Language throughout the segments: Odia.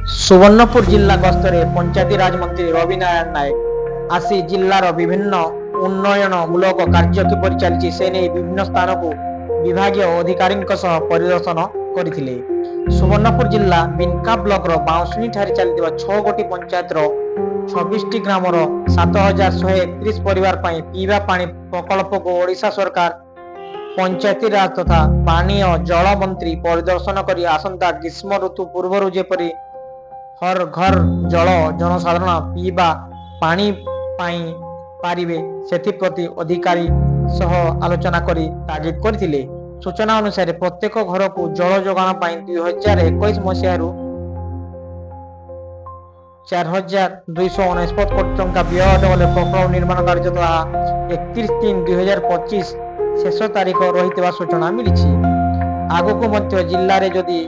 ସୁବର୍ଣ୍ଣପୁର ଜିଲ୍ଲା ଗସ୍ତରେ ପଞ୍ଚାୟତିରାଜ ମନ୍ତ୍ରୀ ରବି ନାରାୟଣ ନାୟକ ଆସି ଜିଲ୍ଲାର ବିଭିନ୍ନ ଉନ୍ନୟନମୂଳକ କାର୍ଯ୍ୟ କିପରି ଚାଲିଛି, ସେ ନେଇ ବିଭିନ୍ନ ସ୍ଥାନକୁ ବିଭାଗୀୟ ଅଧିକାରୀଙ୍କ ସହ ପରିଦର୍ଶନ କରିଥିଲେ। ସୁବର୍ଣ୍ଣପୁର ଜିଲ୍ଲା ବିନକା ବ୍ଲକର ବାଉଁଶୁଣୀ ଠାରେ ଚାଲିଥିବା ଛଅ ଗୋଟି ପଞ୍ଚାୟତର 26ଟି ଗ୍ରାମର 7131 ପରିବାର ପାଇଁ ପିଇବା ପାଣି ପ୍ରକଳ୍ପକୁ ଓଡ଼ିଶା ସରକାର ପଞ୍ଚାୟତିରାଜ ତଥା ପାନୀୟ ଜଳ ମନ୍ତ୍ରୀ ପରିଦର୍ଶନ କରି ଆସନ୍ତା ଗ୍ରୀଷ୍ମ ଋତୁ ପୂର୍ବରୁ ଯେପରି ହର ଘର ଜଳ ଜନସାଧାରଣ ପିଇବା ପାଣି ପାଇ ପାରିବେ, ସେଥିପ୍ରତି ଅଧିକାରୀ ସହ ଆଲୋଚନା କରି ତାଗିଦ କରିଥିଲେ। ସୂଚନା ଅନୁସାରେ, ପ୍ରତ୍ୟେକ ଘରକୁ ଜଳ ଯୋଗାଣ ପାଇଁ 2021 ମସିହାରୁ 4299 କୋଟି ଟଙ୍କା ବ୍ୟୟ ଗଲେ ପ୍ରକଳ୍ପ ନିର୍ମାଣ କାର୍ଯ୍ୟ ତାହା 31/3/2025 ଶେଷ ତାରିଖ ରହିଥିବା ସୂଚନା ମିଳିଛି। ଆଗକୁ ମଧ୍ୟ ଜିଲ୍ଲାରେ ଯଦି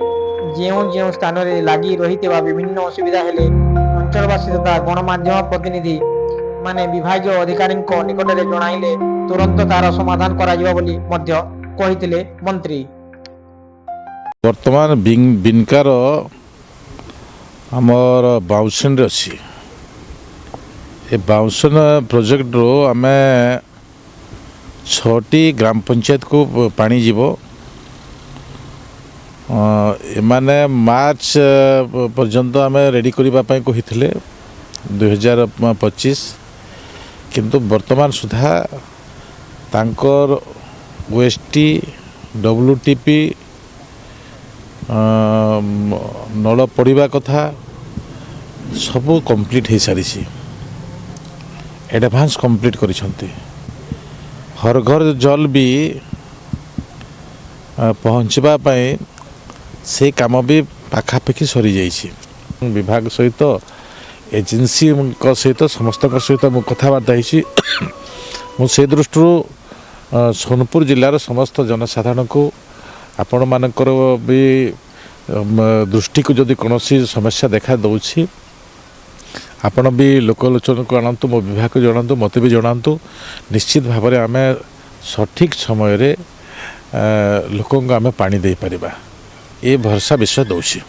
ଯେଉଁ ଯେଉଁ ସ୍ଥାନରେ ଲାଗି ରହିଥିବା ବିଭିନ୍ନ ଅସୁବିଧା ହେଲେ ଅଞ୍ଚଳବାସୀ ତଥା ଗଣମାଧ୍ୟମ ପ୍ରତିନିଧି ମାନେ ବିଭାଗୀୟ ଅଧିକାରୀଙ୍କ ନିକଟରେ ଜଣାଇଲେ ତୁରନ୍ତ ତାର ସମାଧାନ କରାଯିବ ବୋଲି ମଧ୍ୟ କହିଥିଲେ ମନ୍ତ୍ରୀ। ବର୍ତ୍ତମାନ ବିନକାର ଆମର ବାଉଁଶୁଣୀରେ ଅଛି। ଏ ବାଉଁଶୁଣୀ ପ୍ରୋଜେକ୍ଟରୁ ଆମେ ଛଅଟି ଗ୍ରାମ ପଞ୍ଚାୟତକୁ ପାଣି ଯିବ। ଏମାନେ ମାର୍ଚ୍ଚ ପର୍ଯ୍ୟନ୍ତ ଆମେ ରେଡ଼ି କରିବା ପାଇଁ କହିଥିଲେ, 2025। କିନ୍ତୁ ବର୍ତ୍ତମାନ ସୁଦ୍ଧା ତାଙ୍କର ଓଏସ୍ଟି, ଡବ୍ଲ୍ୟୁ ଟି ପି ନଳ ପଡ଼ିବା କଥା ସବୁ କମ୍ପ୍ଲିଟ୍ ହେଇସାରିଛି, ଆଡ଼ଭାନ୍ସ କମ୍ପ୍ଲିଟ୍ କରିଛନ୍ତି। ହର ଘର ଜଲ ବି ପହଞ୍ଚିବା ପାଇଁ ସେ କାମ ବି ପାଖାପାଖି ସରିଯାଇଛି। ବିଭାଗ ସହିତ, ଏଜେନ୍ସିଙ୍କ ସହିତ, ସମସ୍ତଙ୍କ ସହିତ ମୁଁ କଥାବାର୍ତ୍ତା ହେଇଛି। ମୁଁ ସେ ଦୃଷ୍ଟିରୁ ସୋନପୁର ଜିଲ୍ଲାର ସମସ୍ତ ଜନସାଧାରଣଙ୍କୁ, ଆପଣମାନଙ୍କର ବି ଦୃଷ୍ଟିକୁ ଯଦି କୌଣସି ସମସ୍ୟା ଦେଖା ଦେଉଛି, ଆପଣ ବି ଲୋକଲୋଚନକୁ ଆଣନ୍ତୁ, ମୋ ବିଭାଗକୁ ଜଣାନ୍ତୁ, ମୋତେ ବି ଜଣାନ୍ତୁ। ନିଶ୍ଚିତ ଭାବରେ ଆମେ ସଠିକ୍ ସମୟରେ ଲୋକଙ୍କୁ ଆମେ ପାଣି ଦେଇପାରିବା, ଏ ଭରସା ବିଶ୍ୱାସ ଦେଉଛି।